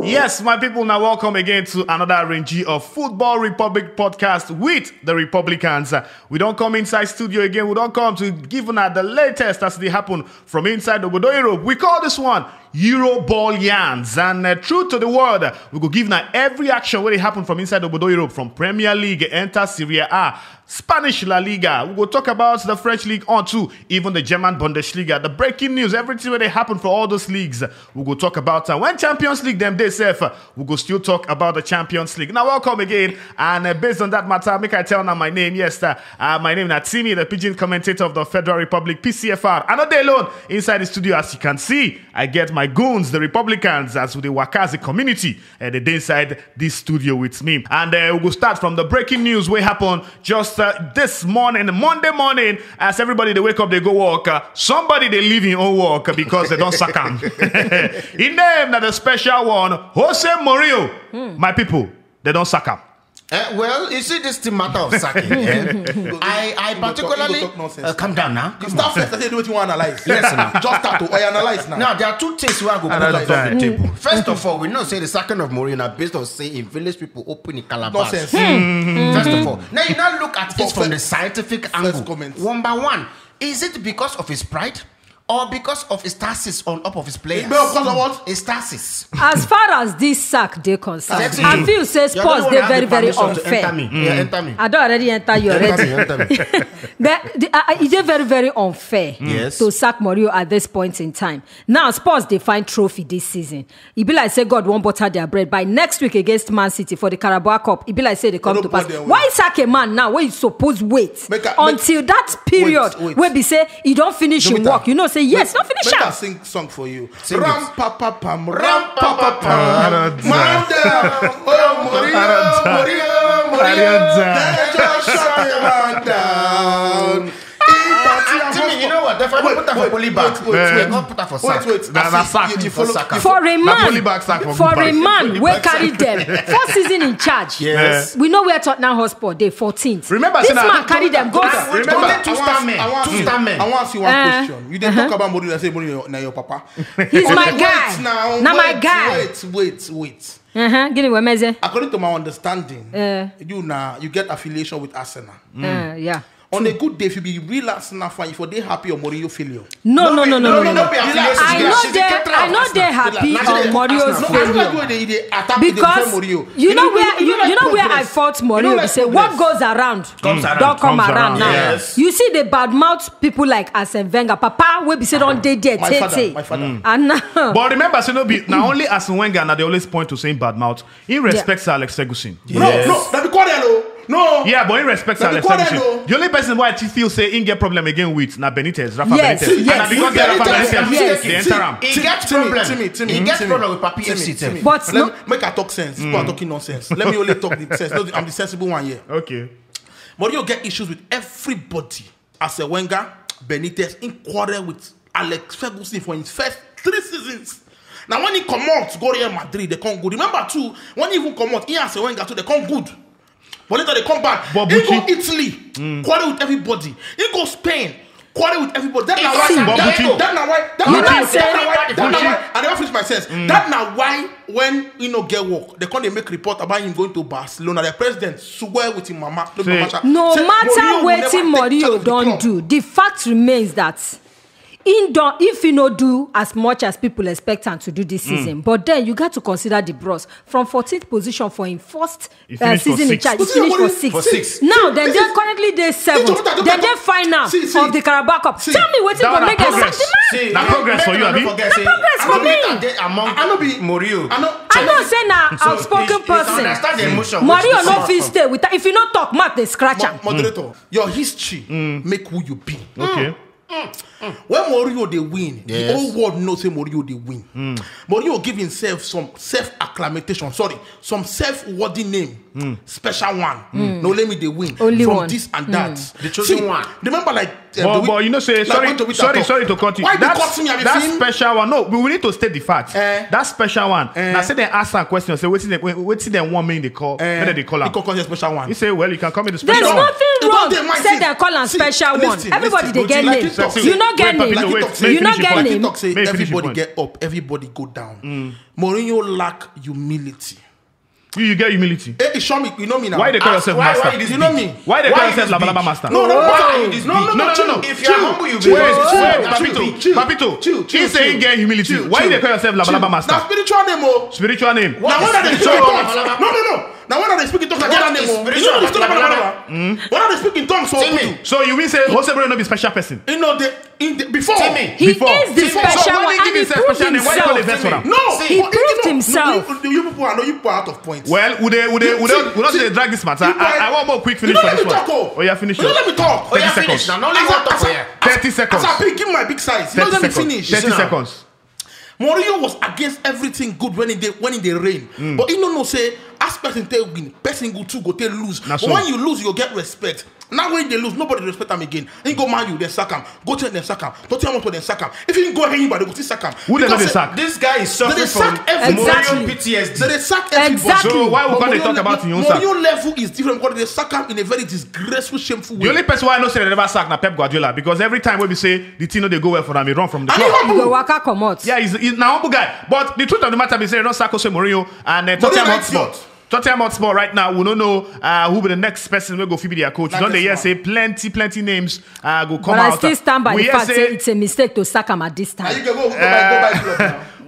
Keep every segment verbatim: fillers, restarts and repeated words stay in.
Yes, my people, now welcome again to another range of Football Republic podcast with the Republicans. Uh, we don't come inside studio again. We don't come to give una the latest as they happen from inside Obodo Europe. We call this one Euro Ball Yarns. And uh, true to the word, we go give now every action where they happen from inside Obodo Europe, from Premier League, enter Serie A, Spanish La Liga. We go talk about the French League on too, even the German Bundesliga. The breaking news, everything where they happen for all those leagues, we go talk about. And when Champions League them they safe, we go still talk about the Champions League. Now welcome again. And uh, based on that matter, make I tell now my name. Yes, uh, uh, my name is Timi, the Pidgin commentator of the Federal Republic, P C F R. Another day alone inside the studio, as you can see, I get my goons, the Republicans, as we dey waka as a community, and they dey inside this studio with me. And uh, we go start from the breaking news wey happen just uh, this morning, Monday morning, as everybody they wake up, they go work. Uh, somebody they leave in own work because they don't suck am. In name na the special one, Jose Mourinho. My people, they don't suck am. Uh, well, you see this thing matter of sacking. Eh? I, I particularly uh, calm down now. Come start first. I say do what you want to analyze. Listen, now. Just start to I analyze now. Now there are two things we are going to put on the table. First of all, we know say the sacking of Mourinho based on say in village people open in Calabash. Nonsense. First of all, now you now look at it from the scientific angle. Comment. Number one, is it because of his pride? Or because of his stasis on top of his players. Because of what? His stasis. As far as this sack they concerned, I feel say sports they very very unfair. Enter me. Yeah, enter me. I don't already enter you already. Enter me. Enter me. But the, uh, it is very very unfair yes. To sack Mourinho at this point in time. Now sports they find trophy this season. E be like say God won't butter their bread by next week against Man City for the Carabao Cup. E be like say they come to pass. Why sack a man now? Where you suppose wait until that period where be say he don't finish him work. You know say yes, don't finish. Make I sing song for you. Ram pa pa pam, ram pa pa pam. Man down. Oh, Mourinho, Mourinho, Mourinho. They just shut the man down. Timmy, you know what? If I don't put that for polybag, wait, wait, wait, not put that for sack. Wait, wait. That's a sack. You, you follow, you for a man, for a man, we carry them. First season in charge. Yes. We know where Tottenham Hotspur they fourteenth. Remember, this man carry them. Go. Remember, two star men. Two star men. I want to ask you one question. You didn't talk about Mourinho. I say Mourinho now your papa. He's my guy. Now my guy. Wait, wait, wait. Uh-huh. Give me what meze. According to my understanding, you now you get affiliation with Arsenal. Uh, yeah. On a good day, if you be real Arsenal fan, if you dey happy or Mourinho failure. No, no, no, no, no, no. I know they, I know they happy on Mourinho's failure because you know where you, you know where I fought Mourinho. They say what goes around don't come around. Now you see the bad mouth people like Arsene Wenger, Papa will be say don't dey there. Tete. And now, but remember, say no be now only Arsene Wenger now they always point to saying bad mouth. He respects Alex Ferguson. No, no, that be Guardiola. No. Yeah, but he respects Alex Ferguson. The only person why I feel say he get problem again with na Benitez, Rafa Benitez. Yes. And because Rafa Benitez, they enter him. He gets problem. Timmy, Timmy, he gets problem with Papi F C. But let me make I talk sense. People are talking nonsense. Let me only talk the sense. No, I'm the sensible one here. Okay. Mourinho get issues with everybody. As a Wenger, Benitez in quarrel with Alex Ferguson for his first three seasons. Now when he come out, go Real Madrid, they come good. Remember too, when he even come out, he as a Wenger too, they come good. But later they come back. But he go Italy, quarrel with everybody. He go Spain, quarrel with everybody. That's why. That's why. That's why. That's why. And I finish my sense. That's now why when he no get work, they come they make report about him going to Barcelona. The president swear with him mama. No matter what Mourinho don't do, the fact remains that he don't, if he no do as much as people expect him to do this season, but then you got to consider the bros from fourteenth position for him first uh, season in charge. He finished for six. Now, then they currently they seventh. Then they final of the Carabao Cup. Tell me what is going to make them sack the man. Now progress for you, Abi. Progress for me. Among Mourinho. I know say now outspoken person. Mourinho no fit stay with if you no talk, mouth they scratch am. Moderator, your history make who you be. Okay. When Mourinho they win, the whole world knows say Mourinho they win. Mourinho give himself some self acclamation, sorry, some self worthy name, special one. No, let me they win only from one. This and that. The chosen one. Remember, like But, but you know, say, sorry, sorry, sorry to cut you. Why they cut me? That special one. No, we, we need to state the fact. Eh. That special one. Eh. Now say they ask a question. Say wetin they, wetin they want me they call. Eh. When they call am. He call, call the special one. He say, well, you can call me the special one. There's nothing wrong. Say they call am special one. Everybody they get name. You no get name. You no get name. Everybody get up. Everybody go down. Mourinho lack humility. You, you get humility. Eh, show me. You know me now. Why they call yourself master? You know me. Why they call yourself Labalaba master? No, no, no, no, no, no, no. If you're humble, you be wait, wait, Papito, Papito. He say he get humility. Why they call yourself Labalaba master? Now spiritual name, oh. Spiritual name. Now when are they speaking tongues? No, no, no. Now when are they speaking tongues? Like that name, oh. You know the story about Labalaba. When are they speaking tongues? So you will say Jose Mourinho no be special person? You know the In the, before. He is the special one, and he proved himself. No, he proved himself. You people are, no, you people are out of point. Well, would they, would they, would they, would not they drag this matter? I, I want more quick finish for this one. Oh, yeah, finish. Let me talk. Oh, yeah, finish now. No, let me talk. Thirty seconds. As I big, give my big size. Let me finish. Thirty seconds. Mourinho was against everything good when he dey, when he dey reign. But he no know say as person take win, person go too go take lose. But when you lose, you get respect. Now when they lose, nobody respect am again. He go Man U, they sack am. Go Chelsea, they sack am. Tottenham Hotspur, they sack am. If he go anybody, go still sack am. Who they no dey sack? This guy is suffering from Mourinho P T S D. They dey sack everybody. So why we can't talk about him own sack? Mourinho level is different because they sack am in a very disgraceful, shameful way. The only person why I know say they never sack na Pep Guardiola, because every time we say the team no dey go well for am, he run from the club. He go waka comot. Yeah, he's, he's na humble guy. But the truth of the matter be say they don't sack Jose Mourinho and uh, Tottenham Hotspur. Tottenham Hotspur right now, we don't know uh, who be the next person will go fit be their coach. Don't they hear say plenty, plenty names uh, go come out. But I still stand by the fact say it's a mistake to sack him at this time.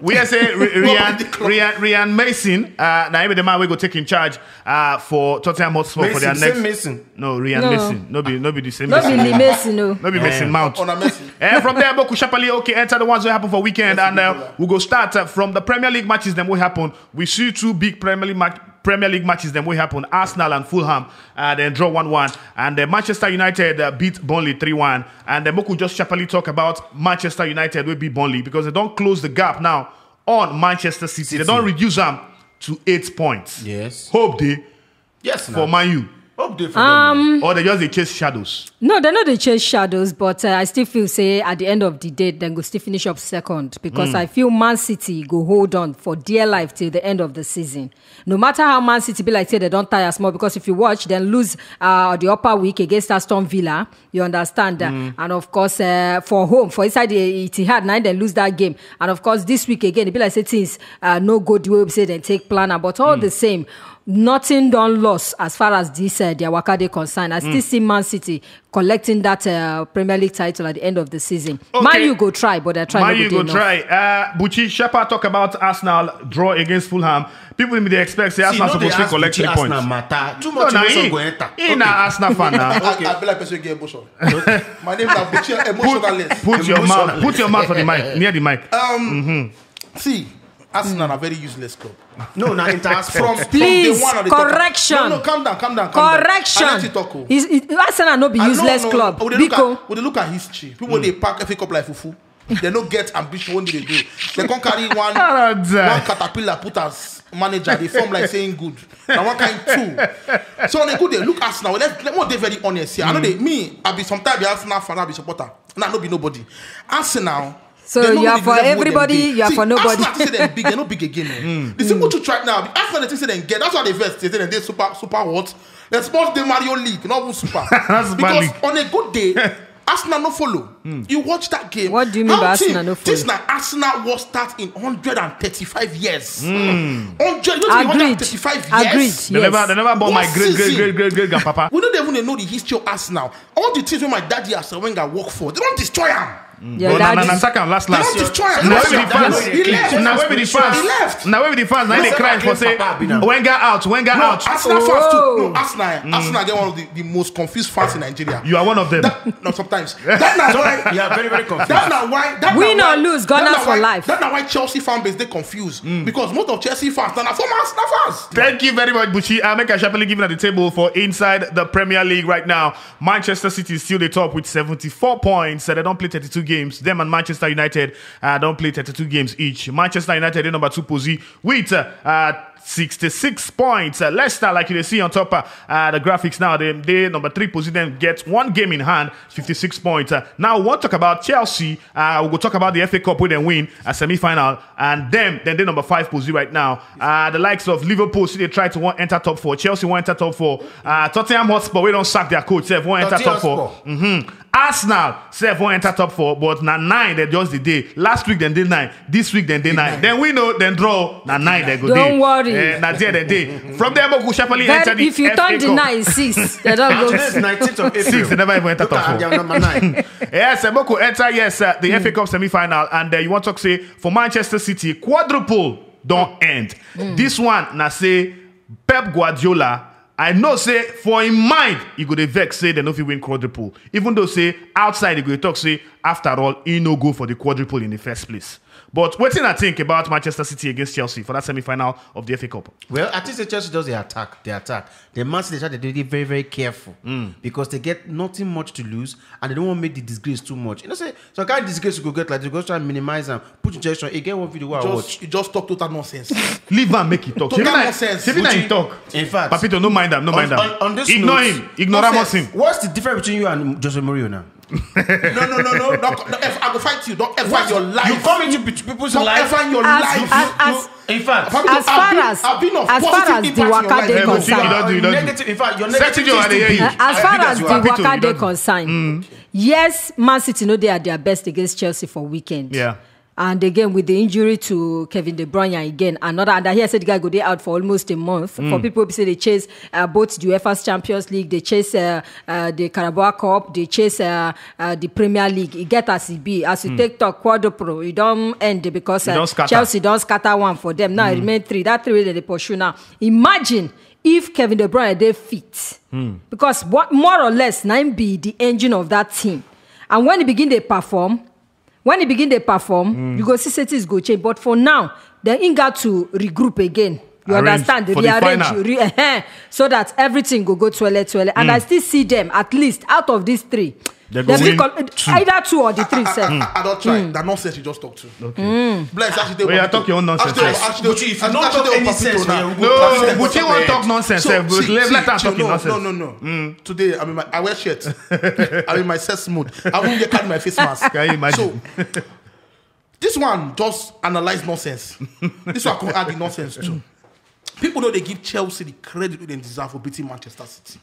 We hear say Ryan, Ryan, Ryan Mason, uh, now even the man will go take in charge uh, for Tottenham Hotspur for their next. Mason. No, Ryan Mason. No be, no be the same. No be Mason. No be Mason Mount. Uh, from there, Boku Shapali, okay, enter the ones that happen for weekend, and uh, we go start uh, from the Premier League matches. Then what happen? We see two big Premier League match. Premier League matches then what happen? Arsenal and Fulham uh, then draw one one, and uh, Manchester United uh, beat Burnley three one. And uh, Moku just sharply talk about Manchester United will beat Burnley because they don't close the gap now on Manchester City. City. They don't reduce them to eight points. Yes. Hope they. Yes. For Man U. Hope they for um, or they just they chase shadows. No, they know they chase shadows, but uh, I still feel say at the end of the day, then go still finish up second because mm. I feel Man City go hold on for dear life till the end of the season. No matter how Man City be like say they don't tire small, because if you watch, then lose uh, the upper week against Aston Villa, you understand that. Mm. And of course, uh, for home, for inside the Etihad, now they lose that game. And of course, this week again, it be like say things uh, no good. We say they take planner, but all mm. the same, nothing don't loss as far as this uh, their Wakade concern. I still mm. see Man City collecting that uh, Premier League title at the end of the season. Okay. Man U go try, but they're trying. Man U go try. Uh, Buchi Shepa talk about Arsenal draw against Fulham. People may they expect say Arsenal supposed to collect three points. Arsenal matter. Too much emotion go enter. He na Arsenal fan now. I, I be like person get emotion. My name is Buchi, emotionless. Put, put your mouth, put your mouth on the mic, near the mic. Um, mm-hmm. See, Arsenal are very useless club. No, na inter from, from day one. Please, correction. No, no, calm down, calm down, calm down. Correction. I let you talk. Arsenal no be useless club. We dey look at, we dey look at history. People dey pack F A Cup like fufu. They no get ambition when they do. They come carry one, one caterpillar put as manager. They form like saying good. Now one kind two. So on a good day, look Arsenal. Let, let me be very honest here. I know they me. I be sometimes be Arsenal fan. I be supporter. Now no be nobody. Arsenal. So you are for everybody, you are for nobody. Arsenal think say dem big, they no big again. The simple truth right now, Arsenal they think say dem get. That's why they vex. They say dem dey super, super what? They suppose dey Mario League, not even super. Because on a good day, Arsenal no follow. You watch that game. What do you mean by Arsenal no follow? This na Arsenal was start in hundred and thirty-five years. Hundred, you know, hundred and thirty-five years. Agreed. They never, they never born my great, great, great, great, great grandpapa. We don't even know the history of Arsenal. All the things wey my daddy Arsene Wenger work for, they don't destroy am. Your daddy. Na second last last. They don't destroy am. Now be the fans. He left. Now be the fans. He left. Now be the fans. Now they cry for say Wenger out, Wenger out. Arsenal fans too. No, Arsenal. Arsenal get one of the, the most confused fans in Nigeria. You are one of them. No, sometimes. That na why you are very, very confused. That na why. Win or lose, Gunners for life. That na why Chelsea fan base they confused because most of Chelsea fans are former Arsenal fans. Thank you very much, Buchi. I make a sharply given at the table for inside the Premier League right now. Manchester City is still the top with seventy-four points. So they don't play thirty-two games. Them and Manchester United uh, don't play thirty-two games each. Manchester United in number two position with uh, uh, sixty-six points. Uh, Leicester, like you see on top uh, uh, the graphics now, they, they number three position get one game in hand, fifty-six points. Uh, now we'll talk about Chelsea. Uh, we'll talk about the F A Cup with them win a semi-final, and them then they number five position right now. Uh, the likes of Liverpool, see they try to one enter top four. Chelsea one enter top four. Uh, Tottenham Hotspur, we don't sack their coach. They won't enter top four. Mm-hmm. Arsenal sef wan enter top four, but na nine dem just dey dey. Last week dem dey nine, this week dem dey nine. Then we know dem draw, na nine dem go dey. Don't worry. Eh, na there dem dey. From there, Moku sharply enter the F A Cup. If you turn the nine six, they don't go. Today is nineteenth of April. Six, they never even enter top four. They are number nine. Yes, eh, Moku enter, yes, uh, the F A Cup semi-final, and uh, you want to say for Manchester City, quadruple don't end. This one, na say Pep Guardiola, I know say for im mind, e go dey vex say dem no fit win quadruple. Even though say outside, e go dey talk say after all, e no go for the quadruple in the first place. But wetin I think about Manchester City against Chelsea for that semi-final of the F A Cup? Well, I think say Chelsea just dey attack, dey attack. The Man City dey try to dey very, very careful because they get nothing much to lose and they don't want make the disgrace too much. You know say some kind of disgrace you go get like this, you go try minimize am, put injection. E get one video wey I watch. You just talk total nonsense. Leave am make e talk. Total nonsense. Shebi na e talk. In fact, Papito, no mind am, no mind am. On, on this note, ignore him. Ignoramus him. What's the difference between you and Jose Mourinho now? No, no, no, no. Don't, don't ever, I go fight you. Don't ever in your life. You come into pe-, people's life. Don't ever in your life. As, as, in fact, as far as, as far as the waka dey concerned, negative. In fact, your negativity is too big. Uh, as far as the waka dey concerned, yes, Man City no dey at their best against Chelsea for weekend. Yeah. And again, with the injury to Kevin De Bruyne again, another, and I hear say the guy go dey out for almost a month. For people who say they chase uh, both the U E F A's Champions League, they chase uh, uh, the Carabao Cup, they chase uh, uh, the Premier League. E get as e be. As you take talk, quadruple, e don end because uh, Chelsea don scatter one for them. Now e remain three. That three wey dem dey pursue now. Imagine if Kevin De Bruyne dey fit, because what, more or less, na him be the engine of that team. And when he begin dey perform, when he begin dey perform, you go see say things go change. But for now, then he got to regroup again. You understand? Rearrange, re-, eh, so that everything go go twele twele. And I still see them, at least out of these three, they go win either two or the three sef. I, I, I, I don't try. That nonsense you just talk to. Okay. Bless, actually, Buchi, if you don't talk any sense, no, Buchi won't talk nonsense. Let her talk nonsense. No, no, no. Today, I'm in my, I wear shirt. I'm in my sex mode. I won't get carry my face mask. Can you imagine? So, this one just analyze nonsense. This one come add the nonsense too. People know they give Chelsea the credit wey dem deserve for beating Manchester City.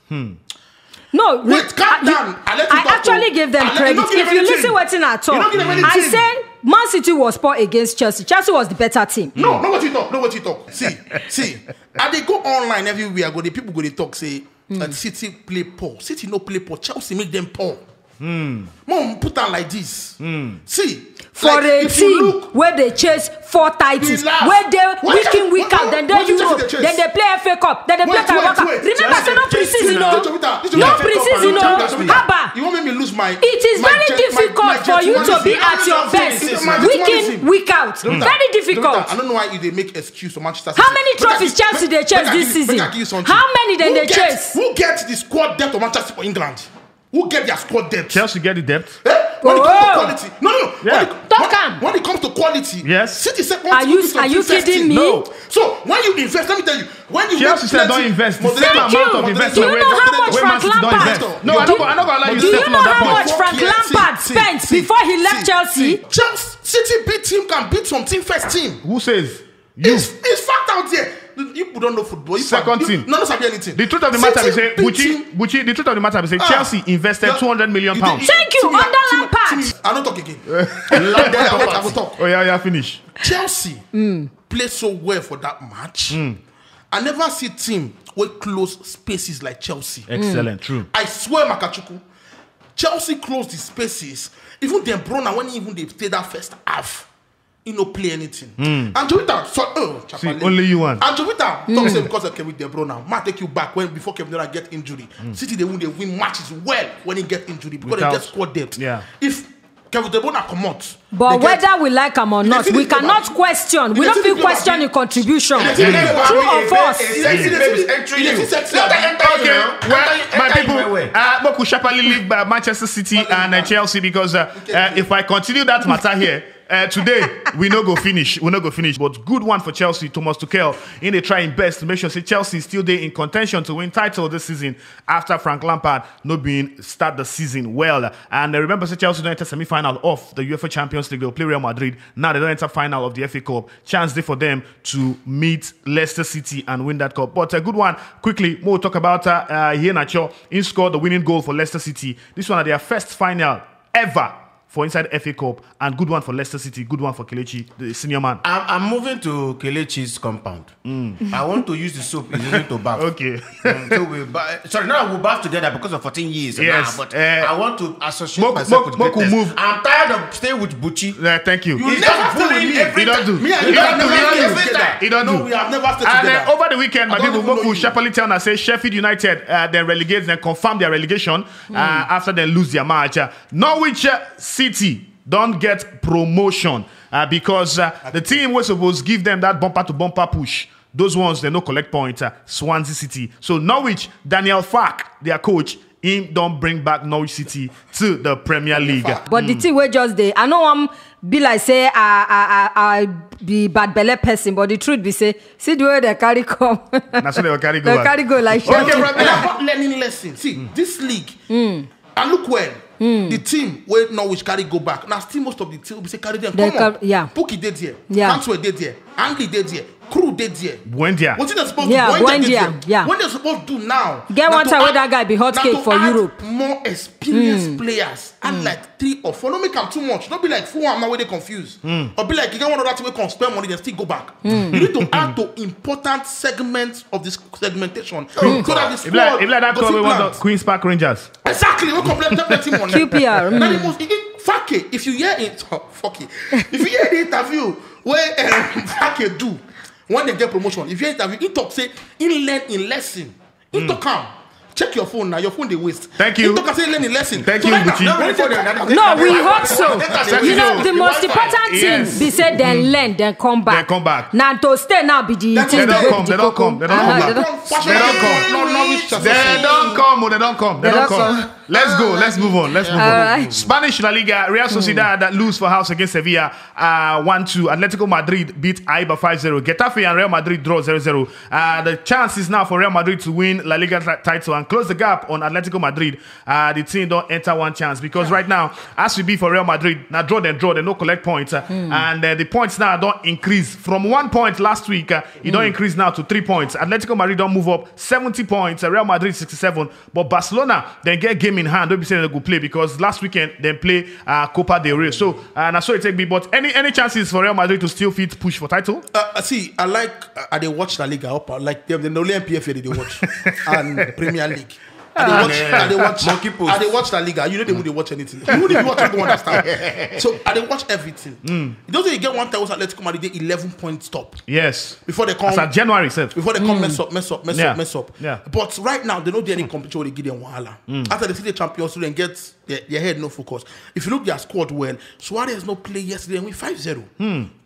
No, wait, calm down. I actually give them credit. If you listen wetin I talk, I say Man City was poor against Chelsea. Chelsea was the better team. No, no, what you talk, no, what you talk. See, see, I dey go online everywhere. Go the people go they talk say that City play poor. City no play poor. Chelsea make them poor. Mom, put am like this. See, for a team wey dey chase four titles, wey dey week in, week out, dem dey Europe, dem dey play F A Cup, dem dey play Carabao Cup. Remember say no preseason o. No preseason o. Haba. You wan make me lose my, it is very difficult for you to be at your best week in, week out. Very difficult. I don't know why you dey make excuse for Manchester City. How many trophies Chelsea dey chase this season? How many dem dey chase? Who get the squad depth of Manchester City for England? Who get their squad depth? Chelsea get the depth. Eh? When it comes to quality, no, no, no. When it, talk am. When it comes to quality, yes. City second. Are you, are you kidding me? No. So when you invest, let me tell you, when you Chelsea said don't invest the same amount of investment. Do you know how much Frank Lampard? No, I don't, I don't allow you. Do you know how much Frank Lampard spent before he left Chelsea? Chelsea, City B team can beat some team first team. Who says? You. It's, it's fact out there. You people don't know football. You second team. No, no sabi anything. The truth of the matter is say Buchi, Buchi. The truth of the matter is say Chelsea invested two hundred million pounds. Thank you, under Lampard. I don't talk again. I will talk. Oh yeah, yeah, finish. Chelsea play so well for that match. I never see team wey close spaces like Chelsea. Excellent, true. I swear, Makachuku, Chelsea close the spaces. Even De Bruyne, when he even dey stay that first half, he no play anything. And Jovita, so, oh, see, only you want. And Jovita talk say because of Kevin De Bruyne now. Ma take you back when before Kevin De Bruyne get injury. City they win, they win matches well when he get injury because they get squad depth. Yeah. If Kevin De Bruyne comot. But whether we like am or not, we cannot question. We don't feel question the contribution. True or false? My people, uh, Moku Shapali leave uh, Manchester City and uh, Chelsea because uh, uh, if I continue that matter here, uh, today we no go finish. We no go finish. But good one for Chelsea. Thomas Tuchel in dey try im best to make sure say Chelsea still dey in contention to win title this season after Frank Lampard no bin start the season well. And uh, remember say Chelsea don enter semi-final of the UEFA Champions League. They will play Real Madrid. Now they don enter final of the F A Cup. Chance dey for them to meet Leicester City and win that cup. But a good one. Quickly, more talk about uh, uh, Iheanacho. He scored the winning goal for Leicester City. This one na their first final ever for inside F A Cup, and good one for Leicester City, good one for Kelechi, the senior man. I'm, I'm moving to Kelechi's compound. I want to use the soap he's using to bath. Okay. Mm, so we ba- sorry, now we bath together because of fourteen years. Yes, Now, but eh, I want to associate Moku- myself Moku- with Moku greatness. Move. I'm tired of staying with Buchi. Uh, thank you. He's just bullying me He every don't time. do. Me and He you don't do. are He don't never do. staying together. He don't No, do. we have never stayed And together. uh, over the weekend, my I don't people, even know Moku you. Sharply tell us say Sheffield United uh, then relegate, then confirm their relegation uh, after they lose their match. Uh, Norwich uh, City don't get promotion uh, because uh, the team was supposed to give them that bumper to bumper push. Those ones they no collect point. Uh, Swansea City. So Norwich, Daniel Farke, their coach, him don't bring back Norwich City to the Premier League. But the thing wey just dey, I no wan be like say I I I, I be bad belle person, but the truth be say, see the way they carry come. That's what they will carry go. They back. Carry go like Okay, shot. Rob- We are not learning lesson. See, this league, and look well, the team wey Norwich carry go back. Now, still most of the team we say carry them. They Come on. car- yeah. Pukki dey there. Yeah. Cantwell dey there. Angli dey there. Crew dey there. Buendia. Wetin dem suppose Yeah, do? Buendia Buendia, dey there. Yeah. When dem suppose do now? Get na one to time wey add- that guy be hot na cake to for add Europe. More experienced players. Add like three or four. No make am too much. No be like four am now wey dey confused. Or be like you get one other thing wey come spend money, then still go back. You need to add to important segments of this segmentation. So that the If like, squad if like that go club fit we want plant. to Queens Park Rangers. Exactly, we complete plenty money. Q P R, Now mm. the most, it, it, Fake, if you hear it, oh, fuck it. If you hear the interview where um, Fake do when they get promotion, if you hear interview, he talk say he learn in lesson. He talk am. Check your phone now. Your phone dey waste. Thank you. He talk am say he learn in lesson. Thank So you, right Buchi. now, Very funny. No, we hope so. Thank You you. know, the most important thing Yes. be say then learn, then come back. Then come back. Now to stay now be the Then thing They wey don't be come. the They don't koko. come. They don't Uh-huh, come they back. don't- They don't come. No, no, which They don't come. Oh, they don't come. They, They don't don't come. Let's go. Let's move on. Let's move All on. right. Spanish La Liga, Real Sociedad that lose for house against Sevilla uh, one two. Atletico Madrid beat Eibar five zero. Getafe and Real Madrid draw zero zero. Uh, the chances now for Real Madrid to win La Liga ti- title and close the gap on Atletico Madrid. Uh, the team don't enter one chance because right now, as we be for Real Madrid, now draw them draw, they no collect points, uh, and uh, the points now don't increase from one point last week. Uh, it don't increase now to three points. Atletico Madrid don't move up seventy points. Uh, Real Madrid sixty-seven, but Barcelona then get game in hand. Don't be saying they go play because last weekend they play uh, Copa del Rey. So uh, and I saw it take me. But any any chances for Real Madrid to still fit push for title? Uh, see, I like, uh, I dey watch La Liga up. I like them. The only N P F they dey watch and Premier League. I dey watch, I dey watch, Monkey post. I dey watch La Liga. You know they won't dey watch anything. You won't dey watch. You go understand. So I dey watch everything. You know, say you get one time was Atletico Madrid dey eleven point stop Yes. before they come. As at January itself. Before they come mess up, mess up, mess Yeah. up, mess up. Yeah. But right now, they know they any competition wey dey give them wahala. After they see the Champions League and get their, their head no focus. If you look their squad well, Suarez no play yesterday and win five zero.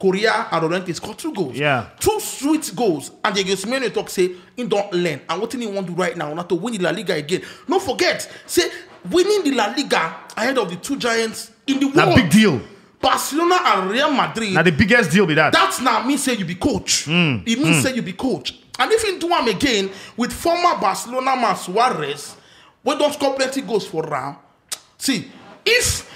Correa and Llorente scored two goals. Yeah. Two sweet goals. And Diego Simeone talk say he don't learn. And what he want to do right now, not to win the La Liga again. No forget, say winning the La Liga ahead of the two giants in the Na world. Big deal. Barcelona and Real Madrid. Now the biggest deal be that. That's now mean say you be coach. It means say you be coach. And if you do am again with former Barcelona man Suarez, we don't score plenty goals for round. See, if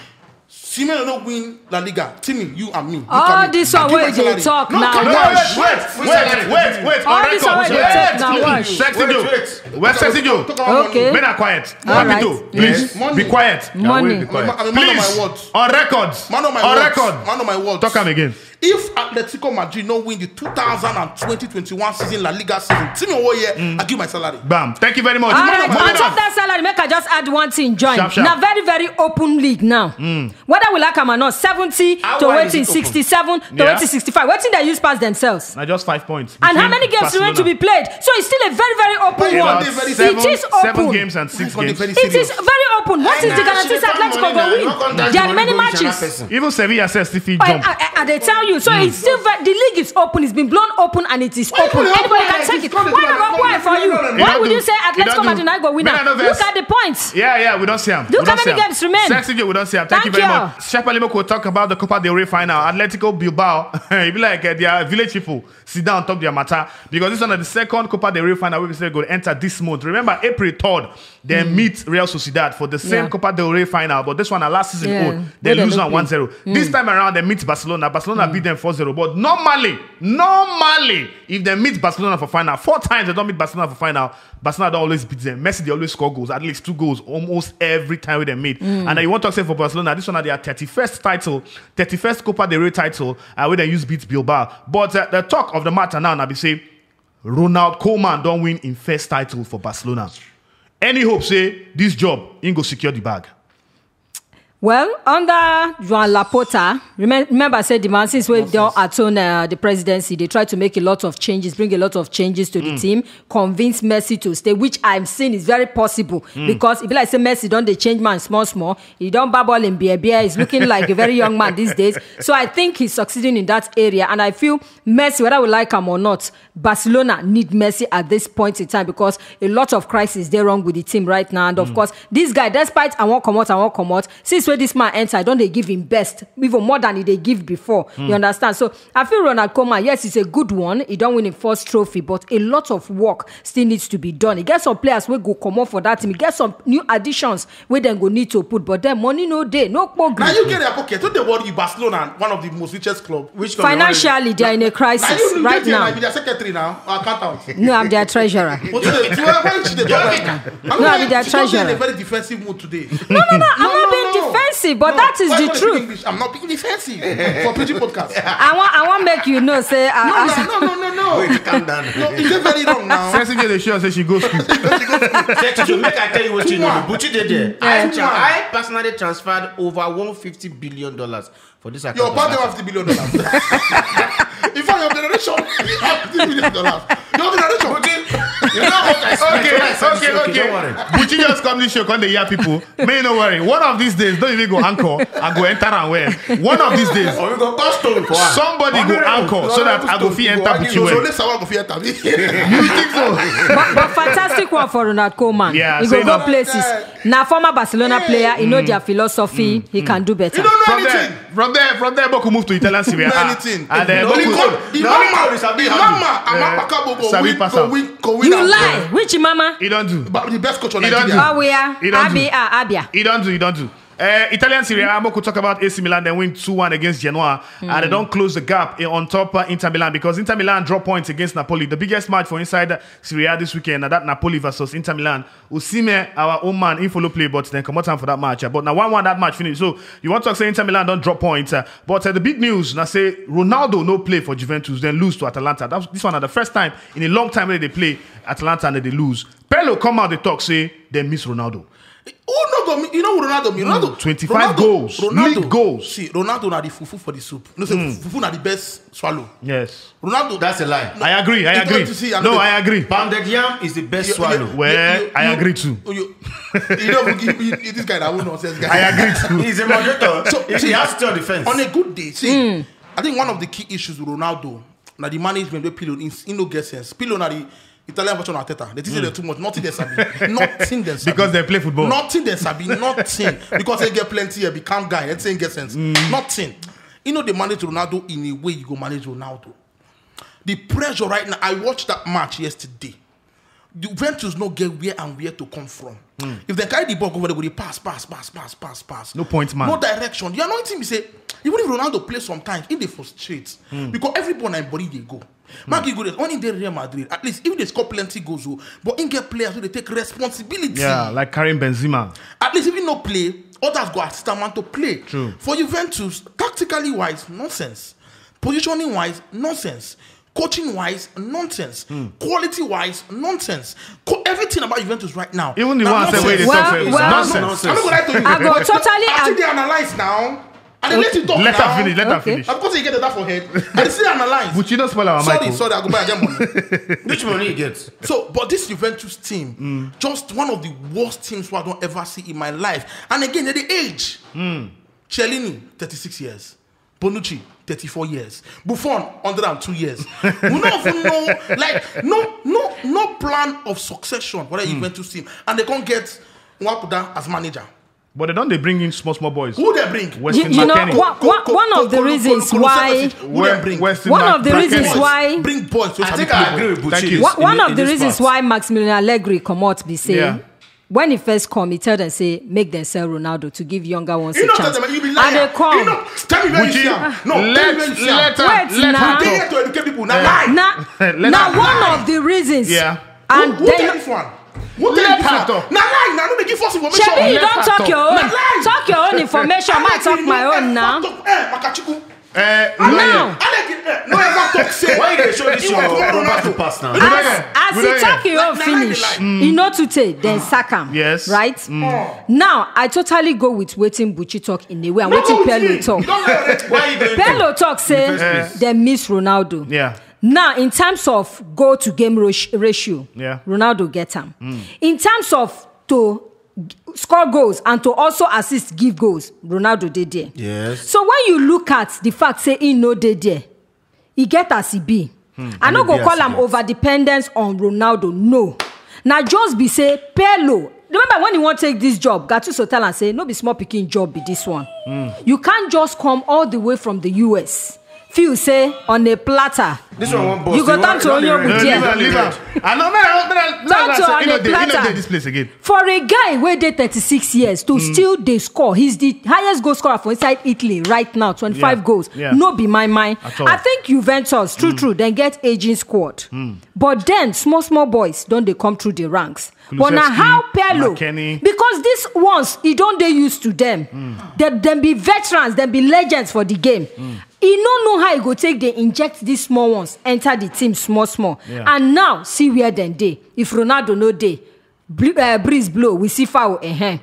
Simeone no win La Liga, Timmy, you and me. Look All at me. this I one give wey my you dey salary. Talk No, now. come No, on. wait, wait, wait, wait, wait. All On this record. one wey you dey Wait. Talk now. Watch. Sexy Joe. Where's Sexy Joe? Wait. Okay. Men are quiet. All right. Papito, please Money. be quiet. Money. Be quiet. I'm a man of my Please, word. On record. Man of my On word. Record. Man of my word. Talk am again. If Atletico Madrid no win the two thousand and twenty twenty-one season La Liga season, Timmy Owoye, I give my salary. Bam. Thank you very much. All right, Madam, on top that salary, make I just add one thing join. Sharp, sharp. Now very, very open league now. Whether we like am or not, seventy How to wide is waiting it open? sixty-seven to Yeah. waiting sixty-five. Waiting they use pass themselves. Now just five points. And how Between many games remain to Barcelona. Be played? So it's still a very, very open Why you one. want this very Seven, It is seven open. games and six Why you games. want It is seven? Very open. What is the guarantee that Atletico go win? There are many matches. Even Sevilla says if he I, jump. I, I, they tell you. So it's still very, the league is open. It's been blown open and it is Why open. you Anybody open can it? Take It's it. called Why the not go Barcelona. for you? No, no, no, Why no, would no. You say Atletico No, no, Madrid not go win? no, no, Look at the points. Yeah, yeah, we don't see him. Look how many games remain. Sexy Joe, we don't see him. Thank, Thank you very you. Much. Sharply, we talk about the Copa del Rey final. Atletico Bilbao. It be like uh, their village people sit down on top their matter because this one is the second Copa del Rey final we say go enter this month. Remember, April third, they meet Real Sociedad for the same Yeah. Copa del Rey final, but this one na last season Yeah. Old. They Where they lose no one play. one zero. This time around, they meet Barcelona. Barcelona beat them four zero. But normally, normally, if they meet Barcelona for final, four times they don't meet Barcelona for final, Barcelona don't always beat them. Messi, they always score goals, at least two goals, almost every time with them meet. And uh, you want to say for Barcelona, this one are their thirty-first title, thirty-first Copa del Rey title, uh, where they use beat Bilbao. But uh, the talk of the matter now, now be say, Ronald Koeman don't win in first title for Barcelona. Any hope say this job, he go secure the bag? Well, under Joan Laporta, remember, remember said the man since we don't atone uh, the presidency, they try to make a lot of changes, bring a lot of changes to the team, convince Messi to stay, which I'm seeing is very possible because if like say Messi don't they change man small small, he don't babble in beer beer. He's looking like a very young man these days. So I think he's succeeding in that area, and I feel Messi, whether we like him or not, Barcelona need Messi at this point in time because a lot of crisis dey wrong with the team right now. And of course, this guy, despite I won't come out, I won't come out. Since when this man enter, don't they give him best even more than he they give before? You understand? So I feel Ronald Koeman, yes, it's a good one. He don't win a first trophy, but a lot of work still needs to be done. He get some players will go come up for that team. He get some new additions where then go need to put, but then money no day, no program. Now you get their pocket. Don't they worry you, Barcelona, one of the most richest club. Which Financially, they are in a crisis Now you right get there, now. Now be their secretary now, or accountant. No, I'm their treasurer. But today, today, why should they talk like that? No, I'm their She just in treasurer. A very defensive mood today. No, no, no, I'm not being defensive, but that is Why the you speak truth. English? I'm not speaking defensive for P G podcast. I want, I want make you know, say, No, I, no, no, no, no, no. Wait, calm down. No, it's very wrong now. Sexy Joe, they show say she goes school. Sexy Joe, make I tell you what you know. Buchi dey there. I, I personally transferred over one fifty billion dollars for this account. Your party have fifty billion dollars. In fact, your generation have fifty billion dollars. Your generation. You know what I Okay, okay, Don't okay. worry. Buchi just come this show, come the year people. May no worry. One of these days, don't even go anchor. I go enter and where. One of these days, Or we go call stone for her. somebody go anchor so that I go fit enter Buchi So well. let's go fit enter. You think so? but, but fantastic one for Ronald Koeman. Yeah, He so go go no. Places. Now former Barcelona player, he know their philosophy. He can do better. You don't know From anything. there, from there, from there, Boku move to Italian Serie A. No anything. And then No Boku, God, Imama, Imama, Sabi Imama, pass out. Amakpakabo go win, win, go go win, go win. You lie. Which mama? He don't do. But the best coach on He don't Nigeria. do. Awia, He don't do. Abia, Abia. He don't do. He don't do. Uh, Italian Serie A, Boku talk about A C Milan. They win two one against Genoa, and they don't close the gap eh, on top uh, Inter Milan because Inter Milan drop points against Napoli. The biggest match for inside Serie A this weekend, and that Napoli versus Inter Milan. Osimhen, our own man, he follow play, but then come out time for that match. uh, But now one one that match finish. So you want to say Inter Milan don't drop points, uh, but uh, the big news now say Ronaldo no play for Juventus, then lose to Atalanta. That's, this one are the first time in a long time that they play Atalanta and they lose. Pirlo come out the talk say they miss Ronaldo. Who no go? You know who Ronaldo? Ronaldo. Twenty-five Ronaldo, goals, Ronaldo. League goals. See, Ronaldo na the fufu for the soup. No say fufu na the best swallow. Yes, Ronaldo. That's a lie. I agree. I You agree. don't see, I'm No, the- I agree. Pounded yam is the best You- swallow. you- Well, you- I you- agree too. You, you, you know, you, you, you, this guy that won't nonsense guy. I agree too. He's a moderator. So, He see, has to defense. On a good day, see, I think one of the key issues with Ronaldo, now the management wey Pirlo, he, he no get sense. Pirlo na the Italian version of Arteta. They think say they too much. Nothing they sabi. Nothing they sabi. Because they play football. Nothing they sabi. Nothing. Because they get plenty here, become guy. They say get sense. Nothing. You know they manage Ronaldo in a way you go manage Ronaldo. The pressure right now. I watched that match yesterday. Juventus no get where and where to come from. If they carry the ball over, they go dey pass, pass, pass, pass, pass, pass. No point man. No direction. The anointing be say, even if Ronaldo play sometimes, he dey frustrate because every ball na him body dey go. Mark you go there, only dey Real Madrid. At least if they score plenty goals, oh, but he get players who they take responsibility. Yeah, like Karim Benzema. At least if he no play, others go assist him to play. True. For Juventus, tactically wise, nonsense. Positioning wise, nonsense. Coaching wise, nonsense. Quality wise, nonsense. Co- everything about Juventus right now. Even the na one say wey dey nonsense. talk Well, say well, nonsense. Nonsense. I'm not gonna lie to you. I go totally I think ag- they analyze now. And they let you talk Let now. her finish. Let her Okay. finish. Of course, you get that for head. I see analyze. But you don't spoil our Sorry, Michael. sorry, I go buy again money. Which money you get? So, but this Juventus team, just one of the worst teams who I don't ever see in my life. And again, at the age, Chiellini, thirty-six years. Bonucci, thirty-four years. Buffon, one hundred and two years. We don't even know, like, no, no, no plan of succession for that Juventus team, and they can't get Nwapuda as manager. But they don't they bring in small small boys. Who they bring? Weston You- you know, McKennie. one- one- one of the Kolo- reasons Kolo- why- Kulusevich, who they bring? One of the Brackets. Reasons why Bring boys. So I think I agree with Buchi. Thank in you. this- One, one in- of the in this reasons part. Why Maximilian Allegri come out be say Yeah. when he first come, he tell them say make them sell Ronaldo to give younger ones You a know, chance. tell them, you be And liar. They come. You know, tell me where you Buchi, see am. No, tell me let, where you see am. let her, Wait let now. her They talk. here to educate people. Now Eh. lie. Now, Let now her one talk. Of the reasons. Yeah. And Who, who then tell this one? Who Let tell this her one? Talk. Now lie. Now no dey give false information. Shebi you Let don't her talk talk. Your own. Lie. Talk your own information. I talk my own now. Eh, Makachukwu. Eh, Now, Allegri, eh, no ever talk say. Why you dey show this You one? want to Roberto Ronaldo. pass now. We don't as hear. as We he don't talk hear. your own Na lie dey finish, lie. he no too tey then sack am. Yes. Right. Oh. Now I totally go with wetin Buchi talk in a way and No wetin go with Pello me. Talk. You don't know already. Why you going Pello Talk say Yes. dem miss Ronaldo. Yeah. Now in terms of goal to game ros- ratio, Yeah. Ronaldo get am. In terms of to score goals and to also assist give goals, Ronaldo dey there. Yes. So when you look at the fact say he no dey there, e get as e be. I no E go be call as e am be. Over dependence on Ronaldo, no. Na just be say Pello. Remember when he wan take this job, Gattuso tell am say no be small pikin job be this one. You can't just come all the way from the U S. Feel say on a platter. This one won't boss. You go turn to only No, Ogun leave there. her, leave her. I know, man, I know, man, I know, Talk to man, I on know, a they, you know, platter. they this place again. For a guy wey dey thirty-six years to still dey score, he's the highest goal scorer for inside Italy right now, twenty-five Yeah, goals. Yeah. No be my mind. At all. I think Juventus, true, true, then get aging squad. But then small small boys don't they come through the ranks. But now Kulusevski, how Pello? McKennie. Because these ones, he don't they used to them. They them be veterans, them be legends for the game. He no know how he go take they inject these small ones, enter the team small small. Yeah. And now see where then they. If Ronaldo no dey, bl- uh, breeze blow, we see foul. Uh-huh.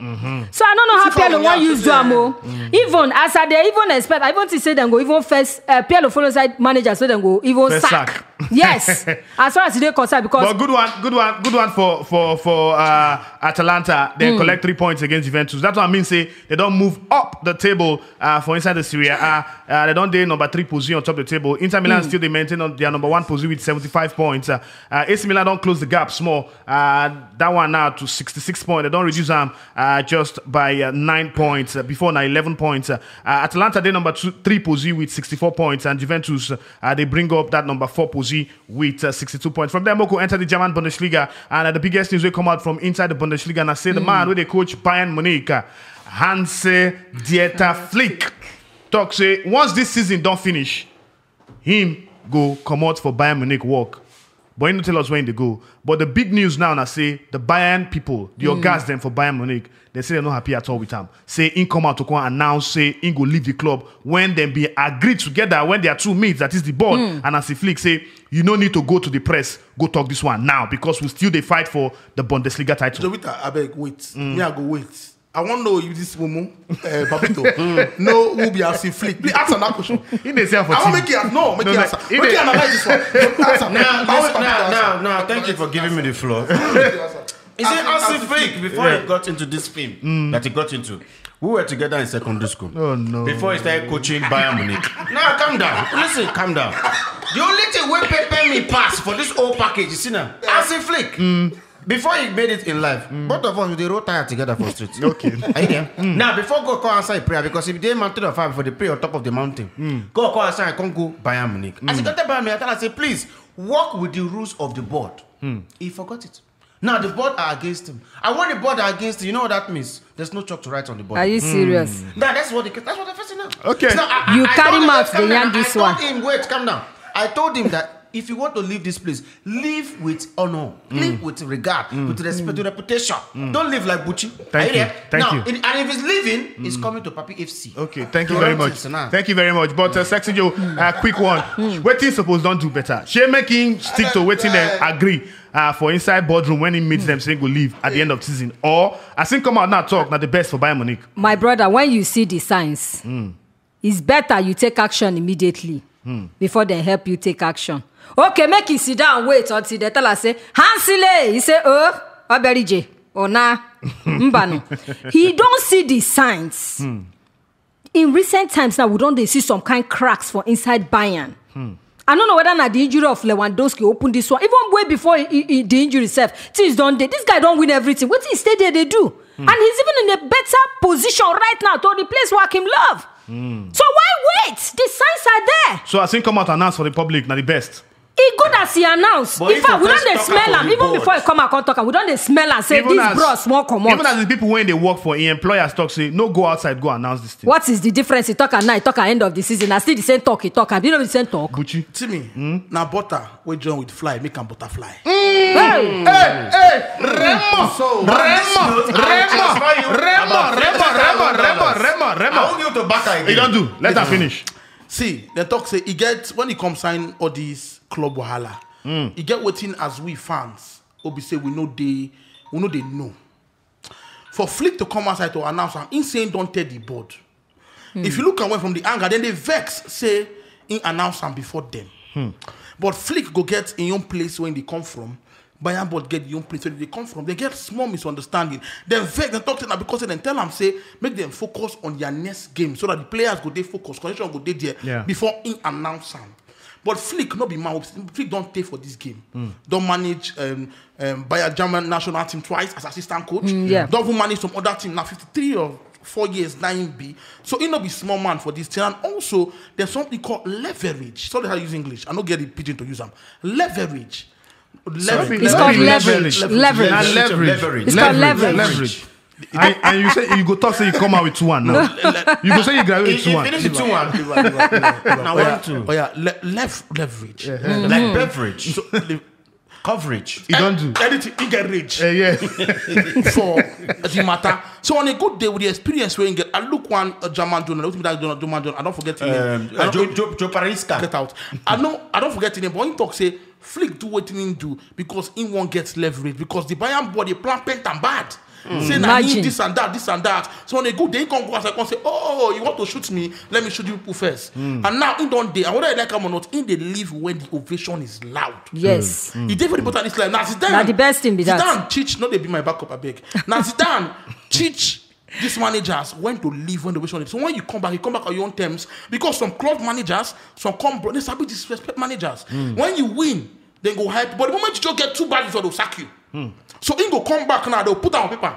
So I don't know how See foul, Pello yeah, wan use do am o. Even as I dey even expect, I even think say dem go even first uh, Pello follow side manager so dem go even First sack. Sack. Yes, as far as e dey concerned because But good one, good one, good one for for for uh, Atalanta. They collect three points against Juventus. That's what I mean. Say they don't move up the table uh, for inside the Serie A. Uh, they don't dey number three position on top of the table. Inter Milan still they maintain on their number one position with seventy-five points. Uh, uh, A C Milan don't close the gap small. Uh, that one now to sixty-six points. They don't reduce them uh, just by uh, nine points. Uh, before now eleven points. Uh, uh, Atalanta they number two, three position with sixty-four points, and Juventus uh, they bring up that number four position with uh, sixty-two points. From there, Moko enter the German Bundesliga, and uh, the biggest news will come out from inside the Bundesliga. And I say the man where they coach Bayern Munich, uh, Hansi Dieter Flick, talk say once this season don't finish, him go come out for Bayern Munich work. But he no tell us when they go. But the big news now, I say the Bayern people, the orgas them for Bayern Munich, they say they're not happy at all with him. Say in come out to come announce, say in go leave the club when they be agreed together when they are two mates, that is the ball. And as Flick say, you no need to go to the press, go talk this one now because we still they fight for the Bundesliga title. Jovita, I beg, wait. Me, I go wait. I want to know if this woman, uh, Papito, know who be Hansi Flick. Please answer that question. He dey say for I want team. Make you no, make No, you no, answer. he Make dey- you analyze this one. Answer. Now, I want listen, make now, you now, answer. now, thank you for giving me the floor. Make you answer. Is it Hansi- Hansi Hansi Flick Flick. before he got into this film that he got into? We were together in secondary school. Oh, no. Before he started coaching Bayern Munich. Now calm down. Listen, calm down. The only thing wey pepper me pass for this whole package, you see now, Hansi Flick. Before he made it in life, both of us we dey roll tire together for street. Okay. Are you there? Now before God come answer a prayer, because if they mountain of fire before they pray on top of the mountain, God come answer and come go Bayern Munich. As he got to Bayern Munich, I tell her say please work with the rules of the board. He forgot it. Now the board are against him. And when the board are against him, you know what that means? There's no chalk to write on the board. Are you serious? Now that's what the that's what the person now. Okay. Now, I, You I, I carry told him, mouth calm dey down. yarn this I told one. Him, wait, calm down. I told him that If you want to leave this place, live with honor, live with regard, with respect, with reputation. Don't live like Buchi. Thank Are you you. There? Thank Now, you. it- and if he's leaving, he's coming to Papi F C. Okay, thank you very much. Toronto now. Thank you very much. But uh, Sexy Joe, uh, quick one. Wetin suppose don do better? Shey make him stick to wetin dem agree uh, for inside boardroom when he meets them, say go leave at the end of season, or as him come out now talk, na the best for Bayern Munich. My brother, when you see the signs, it's better you take action immediately before they help you take action. Okay, make him sit down, wait until they tell us say Hansile. He say, "Oh, Oberije, oh na, mbanu." He don't see the signs. In recent times now, we don't dey see some kind cracks for inside Bayern. I don't know whether na the injury of Lewandowski open this one. Even way before he, he, the injury itself, things don't dey. This guy don't win everything. What he stay there, they do. And he's even in a better position right now to replace Joachim Love. So why wait? The signs are there. So as him come out announce for the public, na the best. He good as he announced. But In if fact, you we don't first dey talk smell about am. the Even board. Before he come out, come talk am, we don't dey smell am. Say this bros won't come Even out. As the people when they work for, him employers talk say no go outside, go announce this thing. What is the difference? He talk at night, talk at end of the season. I still the same talk. He talk. Have you know the same talk? Buchi. Timmy, na butter wey join with fly make am butterfly. Hey. Hey, hey, Remo, So, on this note, I will transfer you about Remo, fifty thousand dollars. Remo, Remo. I won't give to Barca again. He don't do. Let her finish. See, dem talk say e get when e come sign all these club wahala. E get wetin as we fans, wey be say we no dey, we no dey know. For Flick to come outside to announce am, he say he don tell the board. If you look away from the anger, then they vex say he announce am before them. But Flick go get in own place when they come from. Bayern board get the own place where they come from. They get small misunderstanding. Then vex, then talk to them because then tell them say make them focus on their next game so that the players go dey focus, connection go dey there Yeah. Before he announce am. But Flick no be man. Flick don't take for this game. Don't manage um, um, Bayern German national team twice as assistant coach. Yeah. Don't even manage some other team now. Fifty-three or four years now him be. So he no be small man for this thing. And also there's something called leverage. Sorry, how I use English. I no get the pidgin to use am. Leverage. Leverage. It's called Leverage. Leverage. Leverage. And leverage. It's called Leverage. leverage. Leverage. And, and you say you go talk say you come out with two one now. You go say you graduate He, with two he one. finished two one. Now one two. Oh yeah, le- left leverage. Like beverage. So, le- Coverage. He don't do. Anything he get rich Eh, yeah. For the matter. So on a good day with the experience we get, I look one uh, German journal. Look me that German journal. I don't forget the name. Um, I don't- Joe, Joe, Joe Parisca. Get out. I know. I don't forget the name, but he talk say Flick do wetin he do because he won't get leverage because the Bayern body plan paint am bad. Say na him Imagine. This and that, this and that. So on a good day, he come go as I come say, "Oh, you want to shoot me? Let me shoot you people first." And now he don't dey. And whether I like him or not, he dey leave when the ovation is loud. Yes. He dey very important this life. Now Zidane, Na the best thing be that. Zidane teach, no, they be my backup, I beg. Now Zidane teach these managers when to leave when the ovation is. So when you come back, you come back on your own terms because some club managers, some come bro, they sabi disrespect managers. When you win, then go hype. But the moment you just get too bad, they'll sack you. So he go come back now. They'll put down paper.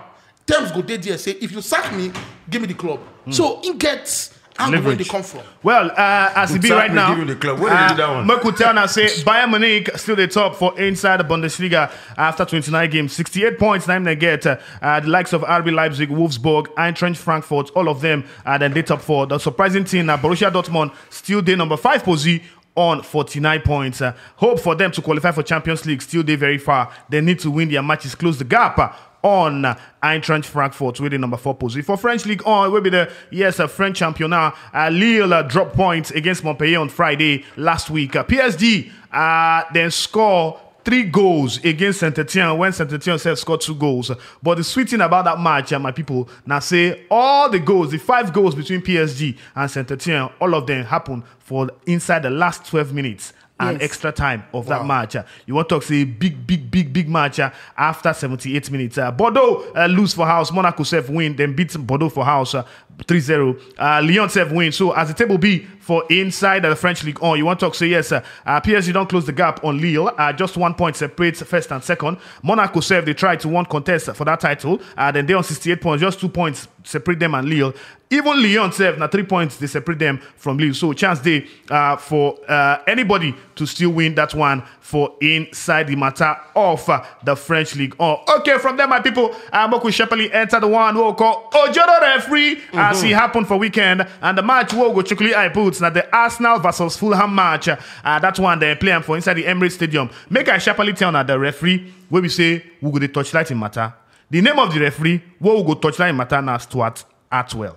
Terms go dey there. Say if you sack me, give me the club. So he gets angle where they Leverage. Come from. Well, uh, as it be Sack right me, now, give me the club. Where they do that one? Make we tell now say Bayern Munich still the top for inside the Bundesliga after twenty-nine games, sixty-eight points. Now they get uh, uh, the likes of R B Leipzig, Wolfsburg, Eintracht Frankfurt, all of them. Uh, then they top four. The surprising thing now, Borussia Dortmund still dey number five position on forty-nine points. Uh, hope for them to qualify for Champions League still dey very far. They need to win their matches, close the gap. Uh, on uh, Eintracht Frankfurt with the number four position for French League on will be the yes uh, French championnat. Uh, Lille uh, dropped points against Montpellier on Friday last week. Uh, P S G uh, then score three goals against Saint Etienne when Saint Etienne self scored two goals. But the sweet thing about that match, uh, my people, now say all the goals, the five goals between P S G and Saint Etienne, all of them happen for inside the last twelve minutes and Yes. Extra time of that match. Uh, you want to talk say big, big, big, big match uh, after seventy-eight minutes. Uh, Bordeaux uh, lose for house. Monaco self win, then beat Bordeaux for house uh, three zero. Uh, Lyon self win. So as the table be for inside the French League on, you want to talk say yes. Uh, uh, P S G don't close the gap on Lille. Uh, just one point separates first and second. Monaco self they try to one contest for that title. Uh, then they on sixty-eight points, just two points separate them and Lille. Even Lyon self now three points they separate them from Lille. So chance day uh, for uh, anybody to still win that one for inside the matter of uh, the French league. Oh, okay, from there, my people, uh, Moku Shepperly enter the one who call Ojoro referee. Uh, As e happen for weekend, and the match wey we go chukuli eye put na the Arsenal versus Fulham match. Uh, that one they play am for inside the Emirates Stadium. Make I sharply tell na the referee wey we say we go dey torchlight in matter. The name of the referee wey we go torchlight in matter na Stuart Atwell,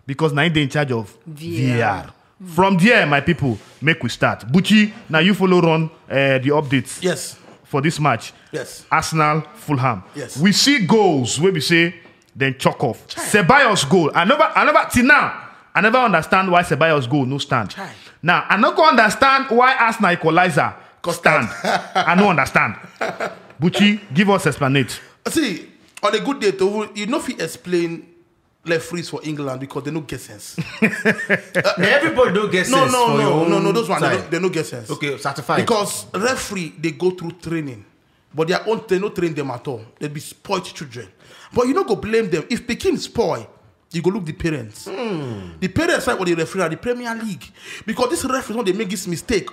because na him dey in charge of V A R. From there, my people, make we start. Buchi, now you follow run uh, the updates. Yes. For this match. Yes. Arsenal, Fulham. Yes. We see goals wey we say then chalk off. Ceballos goal. I never, I never till now. I never understand why Ceballos goal no stand. Now I no go understand why Arsenal equalizer stand. I no understand. Buchi, give us explanation. See, on a good day, to you know, if you explain referees for England because they no get sense. Everybody don't get No, sense no, for no, your no, own no. Those one they side. no, they no get sense. Okay, certified. Because referee they go through training, but their own they no train them at all. They be spoiled children. But you no go blame them if pikin spoil. You go look the parents. The parents like what the referee at the Premier League, because this referee when they make this mistake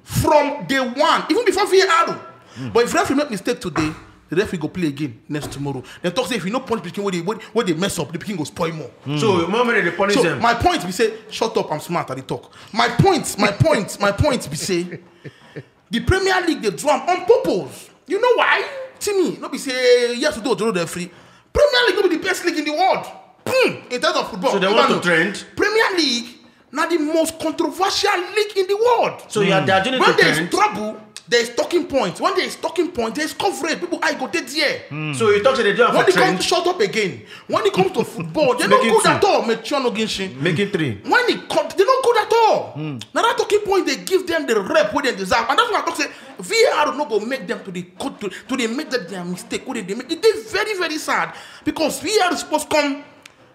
from day one, even before V A R. But if referee make mistake today, the referee go play again next tomorrow. They talk say if you no punch pikin where they where, where they mess up, the pikin go spoil more. So, moment they punish So them. My point be say shut up, I'm smart at the talk. My point, my point, my point be say the Premier League they do am on purpose. You know why? Timmy, no be say yes we do the referee. Premier League no be the best league in the world. Hmm, in terms of football. So they Even want to though trend? Premier League now the most controversial league in the world. So you are, they are doing it When to there is trend. Trouble, there is talking points. When there is talking points, there is coverage. People I go dead there. So you talk to the do am When for it comes trend. To shut up again, when it comes to football, they no Make it good two. At all. Make sure no ginshi. Make it three. When it comes, they no good at all. Now that talking point they give them the rep where they deserve, and that's why I talk say V A R no go make them to the to, to they make that their mistake. What they make it is very very sad because V A R is supposed to come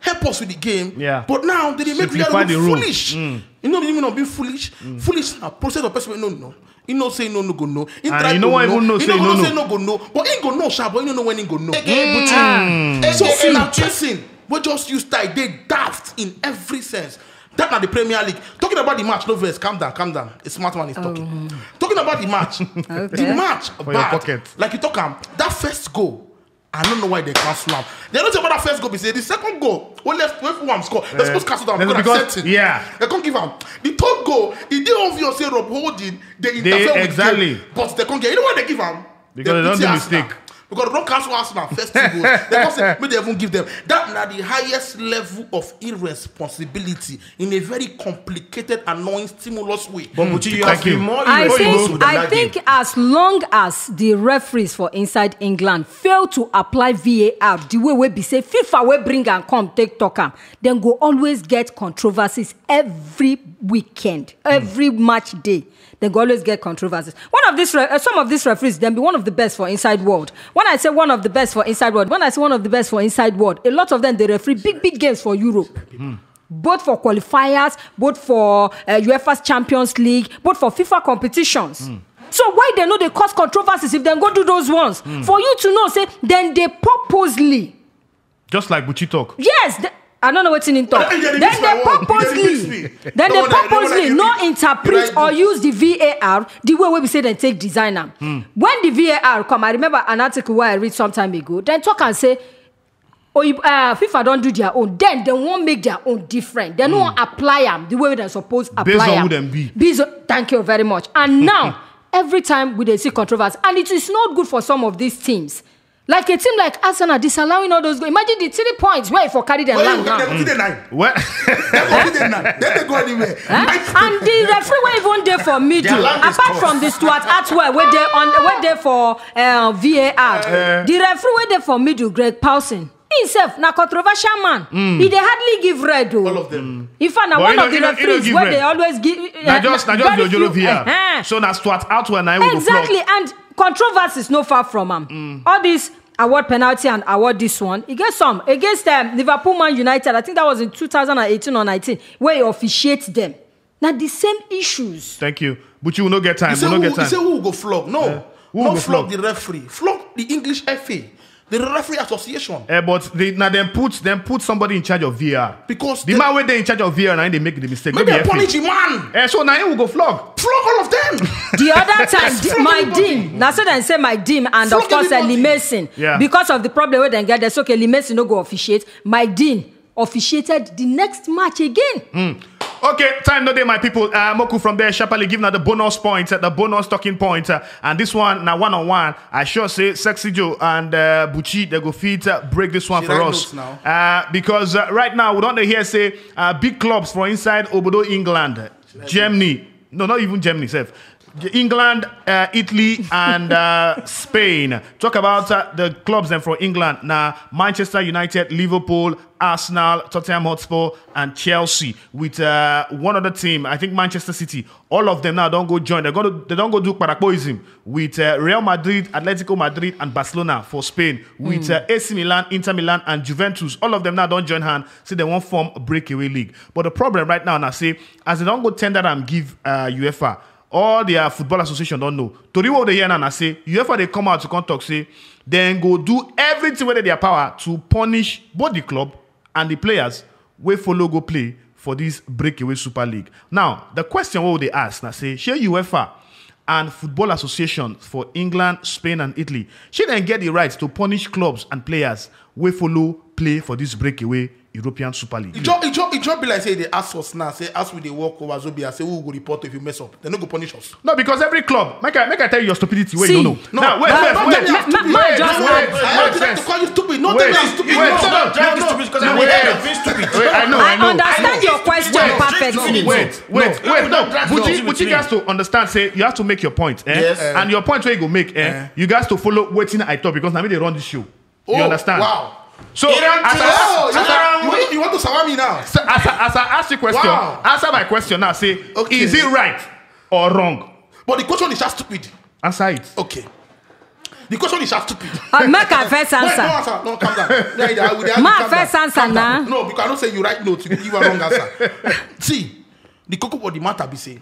help us with the game. Yeah. But now they dey make Simplify V A R the look rule. Foolish. You know, you know, be foolish. Foolish na process of person wey no know. You know, say no, no go no. He And try you to know why know. Even know He say no no, go know no. Say no go no. But he go know, sha, but he no know when he go know. Again, So Again, na Buchi. Person wey just use style dey daft in every sense. That na the Premier League. Talking about the match, no verse. Calm down, calm down. A smart man is talking. Talking about the match, the match For your bad. Pocket. Like you talk am, that first goal, I don't know why they cancel am. They don't say about that first goal. Be say the second goal, when left, when Fulham score, they supposed to cancel down. They- Because because- accept it. Yeah. They can't give am. The third goal, it dey obvious say Rob Holding they interfere They- with the exactly. Game, but they can't get. You know what they give am? Because they don't do mistake. Because they don't cancel Arsenal first two goals. They can't say, may they even give them. That na the highest level of irresponsibility in a very complicated, annoying, stimulus way. But Buchi, you Thank have been you. more I irresponsible think than I that think game. As long as the referees for inside England fail to apply V A R the way we be say FIFA will bring and come take talk am, then go always get controversies every weekend, every match day. They go always get controversies. One of these, re- uh, some of these referees, then be one of the best for inside world. When I say one of the best for inside world, when I say one of the best for inside world, a lot of them they referee big big games for Europe. Both for qualifiers, both for uh, UEFA's Champions League, both for FIFA competitions. So why they know they cause controversies if they go do those ones? For you to know, say then they purposely Just like Buchi talk. Yes, the, I don't know what in talk. Hey, they Then mix my they word. They mix purposely, me. then No they wonder, no wonder purposely you no read- interpret you or write use the V A R the way we be say they take design am. When the V A R come, I remember an article where I read some time ago. Then talk and say, oh, uh, FIFA don't do their own. Then they won't make their own different. They won't apply them the way they're supposed to apply Based on who am. Them be. Based on- thank you very much. And now, every time we dey see controversy, and it is not good for some of these teams. Like a team like Arsenal disallowing all those goals. Imagine the three points where for carry them Well, land you now. get them today nine. Well, They go today nine. Then they go anywhere. Eh? And the referee wey even dey for middle, Their land is apart tough. From the Stuart Atwell wey dey on wey dey for uh, V A R, Eh. The referee wey dey for middle, Greg Paulson, himself na controversial man. He dey hardly give red o. All of them. In fact, na But one he no- of the he no- he no referees give wey red. Dey always give. Na eh, just- na na just very the Ojoro few, V A R. eh. So na Stuart Outwell na him we go Exactly, flog. And controversies no far from am. All this award penalty and award this one. E get some against um, Liverpool, Man United. I think that was in two thousand and eighteen or nineteen where he officiate them. Now the same issues. Thank you. But you will not get time. You say, We will who, not you get say time. Who go flog? No. Who No go flog flog? The referee. Flog the English F A. The referee association. Eh, but they, now then put then put somebody in charge of V A R. Because The they- man where they in charge of V A R now they make the mistake. Make Not they the F A. Punish the man. Eh, so now he will go flog. Flog all of them. The other time, the- my dean, na so dem say my dean and of Flog course uh, everybody. Lee Mason, Yeah. Because of the problem wey dem get, dem say okay, Lee Mason no go officiate. My dean, officiated the next match again. Okay, time no dey, my people. Uh, Moku from there, sharply give now the bonus point, uh, the bonus talking point, uh, and this one now one on one. I sure say Sexy Joe and uh, Buchi they go fit uh, break this one for us now. Uh, because uh, right now we don't hear say uh, big clubs for inside Obodo England, Germany, no, not even Germany itself. England, uh, Italy, and uh, Spain. Talk about uh, the clubs then from England. Now, Manchester United, Liverpool, Arsenal, Tottenham Hotspur, and Chelsea. With uh, one other team, I think Manchester City. All of them now don't go join. They're gonna they don't go do Parapoism with uh, Real Madrid, Atletico Madrid, and Barcelona for Spain. With mm. uh, A C Milan, Inter Milan, and Juventus. All of them now don't join hand. See, they won't form a breakaway league. But the problem right now, now say as they don't go tender and give uh, UEFA, all their football association don't know. Tori what they hear now say UEFA they come out to come talk say then go do everything within their power to punish both the club and the players wey follow go play for this breakaway Super League. Now the question what they ask now say shey UEFA and football association for England, Spain and Italy shey dem get the right to punish clubs and players wey follow play for this breakaway European Super League. It just, it just, it just be like say they ask us now, say as we dey work over Zobia, say who go report if you mess up. They no go punish us. No, because every club, make I make I tell you your stupidity. Wait, See, no, no. No, now, wait, no, wait, no, wait, no, wait, no, wait, no, wait, no, wait, I don't try to call you stupid. No, wait, no, stupid. Wait, no, no, no, no, no, no, wait, wait, I know, I I know. understand your question Wait, perfectly. wait, wait, No, wait, no, no. But you, but you guys to understand, say you have to make your point, eh? Yes. And your point where you go make, eh? You guys to follow waiting I talk because now me they run this show. You Oh, understand? Wow. So Iran as I, team. Oh, you, as I, want, you, want, you want to sawa me now? So as I, as I ask you question, Wow. answer my question now. Say, Okay. is it right or wrong? But the question is just stupid. Answer it. Okay. The question is just stupid. Uh, make I first Wait, answer. no answer. No, calm down. Yeah, yeah, we dey argue, My calm first down. answer Calm down. now. No, because I don't say you right note, you give a wrong answer. See, the cocoa for the matter be say,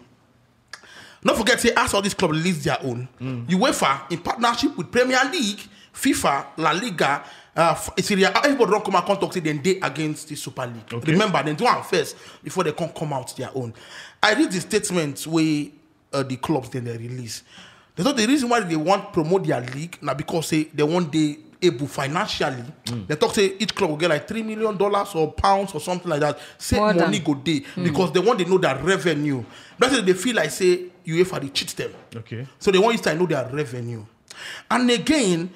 don't forget say as all these clubs release their own, UEFA in partnership with Premier League, FIFA, La Liga, uh, Serie A, everybody don't come and come talk say then they against the Super League. Okay. Remember, then do am first before they come come out their own. I read the statement where uh, the clubs then they release. They thought the reason why they want promote their league now because say they want they able financially. Mm. They talk say each club will get like three million dollars or pounds or something like that. Say More money than. go day Mm. because they want to know their revenue. That's why they feel like say UEFA they cheat them. Okay. So they want you to know their revenue. And again,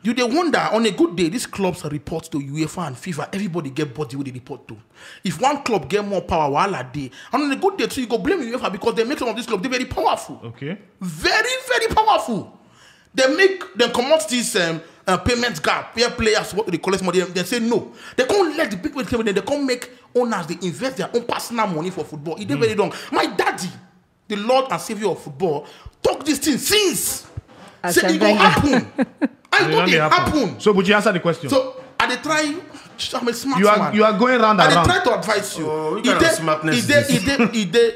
you they wonder on a good day, these clubs report to UEFA and FIFA. Everybody get body with the report to. If one club get more power, while a day, and on a good day too, you go blame UEFA because they make some of these clubs they very powerful. Okay. Very, very powerful. They make them come out this um, uh, payment gap where players what they collect money. They say no. They can't let the big way they can't make owners they invest their own personal money for football. It mm. very wrong. My daddy, the Lord and Savior of football, talk this thing since. Say it go happen. I thought it happen. So, would you answer the question? So, I dey try. I'm a smart you are, man. You are going round and I round. I try to advise you. Oh, you got smartness. Ide, ide, ide,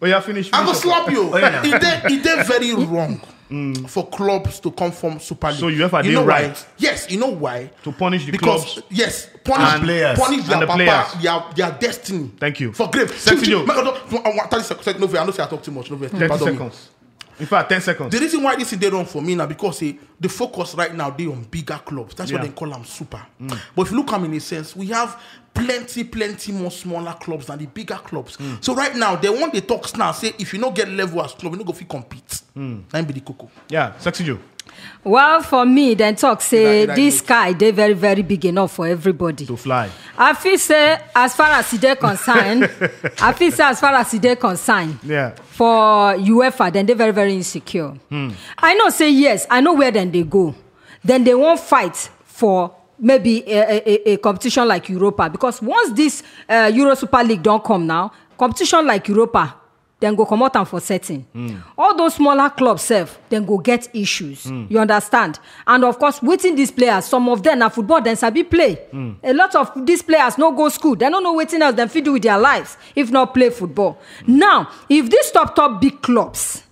Oh, you finish. I go slap you. Oh, yeah. It dey, it dey very wrong mm. for clubs to come from Super League. So UEFA you know right. Why? Yes, you know why? To punish the because, clubs. Yes, punish and players, punish and their the papa, players. Their, their destiny. Thank you. For grave. Sexy Joe. Thirty seconds. No, I know say I talk too much. No, thirty seconds. In fact, ten seconds. The reason why this is dey wrong for me now because say the focus right now they on bigger clubs. That's yeah. why they call them super. Mm. But if you look at in a sense, we have plenty, plenty more smaller clubs than the bigger clubs. Mm. So right now, they want the talks now. Say if you no get level as club, you no go fit compete. Mm. That be the cocoa. Yeah, Sexy Joe. Well, for me, then talk say this sky they very, very big enough for everybody to fly. I feel say as far as they concerned, I feel say as far as they concerned, yeah. for UEFA, then they very, very insecure. Hmm. I know say yes, I know where then they go. Then they won't fight for maybe a, a, a competition like Europa because once this uh, Euro Super League don't come now, competition like Europa then go comot am for setting. Mm. All those smaller clubs sef, then go get issues. Mm. You understand? And of course, waiting these players, some of them are football, then sabi play. Mm. A lot of these players no go school. They don't know waiting else them fit do with their lives if not play football. Mm. Now, if these top top big clubs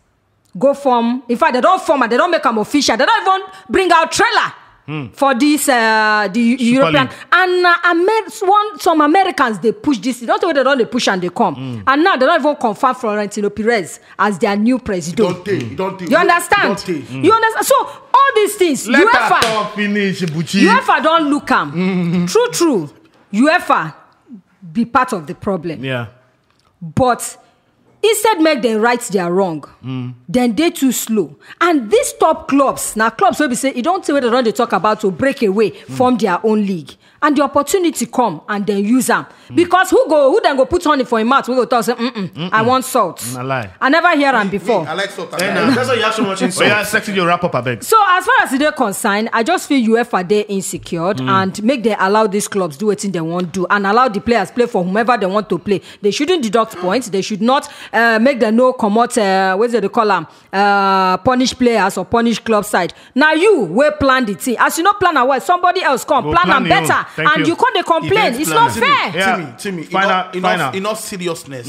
go form, in fact, they don't form and they don't make them official. They don't even bring out trailer. Mm. For this uh, the Super European League. And uh, Amer- one, some Americans they push this. Don't know they don't they push and they come. Mm. And now they don't even confirm Florentino Perez as their new president. Don't take, don't take. You understand? Don't take. You understand? So all these things, Let UEFA, her talk finish, Buchi. UEFA don't look am. Mm-hmm. True, true. UEFA be part of the problem. Yeah. But instead make dem right their wrong, then dey too slow. And these top clubs, now clubs will be say, you don't see what they don't talk about to break away from their own league. And the opportunity come and then use them. Because who go, who then go put honey for him mouth? We go talk say, mm-mm, I want salt. Na lie. I never hear am before. I like salt. And uh, that's why you have so much So insult. yeah, sexy, you wrap up, I beg. So as far as they concern, I just feel UEFA dey insecure and make they allow these clubs do wetin they want do and allow the players play for whomever they want to play. They shouldn't deduct points. They should not uh, make them no comot. Uh, what do they call them? Uh, punish players or punish club side. Now you will plan the thing. As you know, plan away. Somebody else come Go plan plan am your own. Better, Thank and you. You come dey complain. Event It's not planning. Fair. Yeah. Timmy, Timmy, Final- enough, enough, final. Enough seriousness.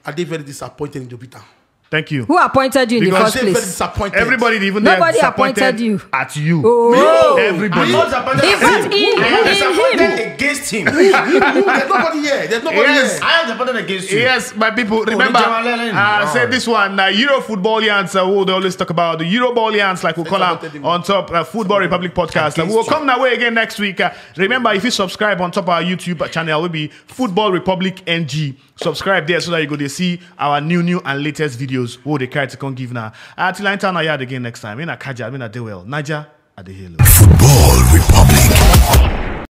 I dey very disappointed in Dopita. Thank you. Who appointed you in the Because- first I dey very place? Disappointed. Everybody, even Nobody there, disappointed appointed you. At you. Oh. Everybody. I'm not disappointed. In fact, in- I'm in- disappointed in- against him. There's nobody here. There's nobody Yes. here. I am disappointed against you. Yes, my people. Remember, Jawale Allen. uh, Wow. Say this one. Uh, Euro football yarns. Uh, who they always talk about the Euro ball yarns, like we call them Disappointed. On top uh, Football Republic podcast. Uh, we will come that way again next week. Uh, remember, if you subscribe on top of our YouTube channel, will be Football Republic N G. Subscribe there so that you go to see our new, new and latest videos. Who they carry to come give now. Uh, till I enter our yard again next time. In a Kaja, in a Dewell, Niger at the Halo. Football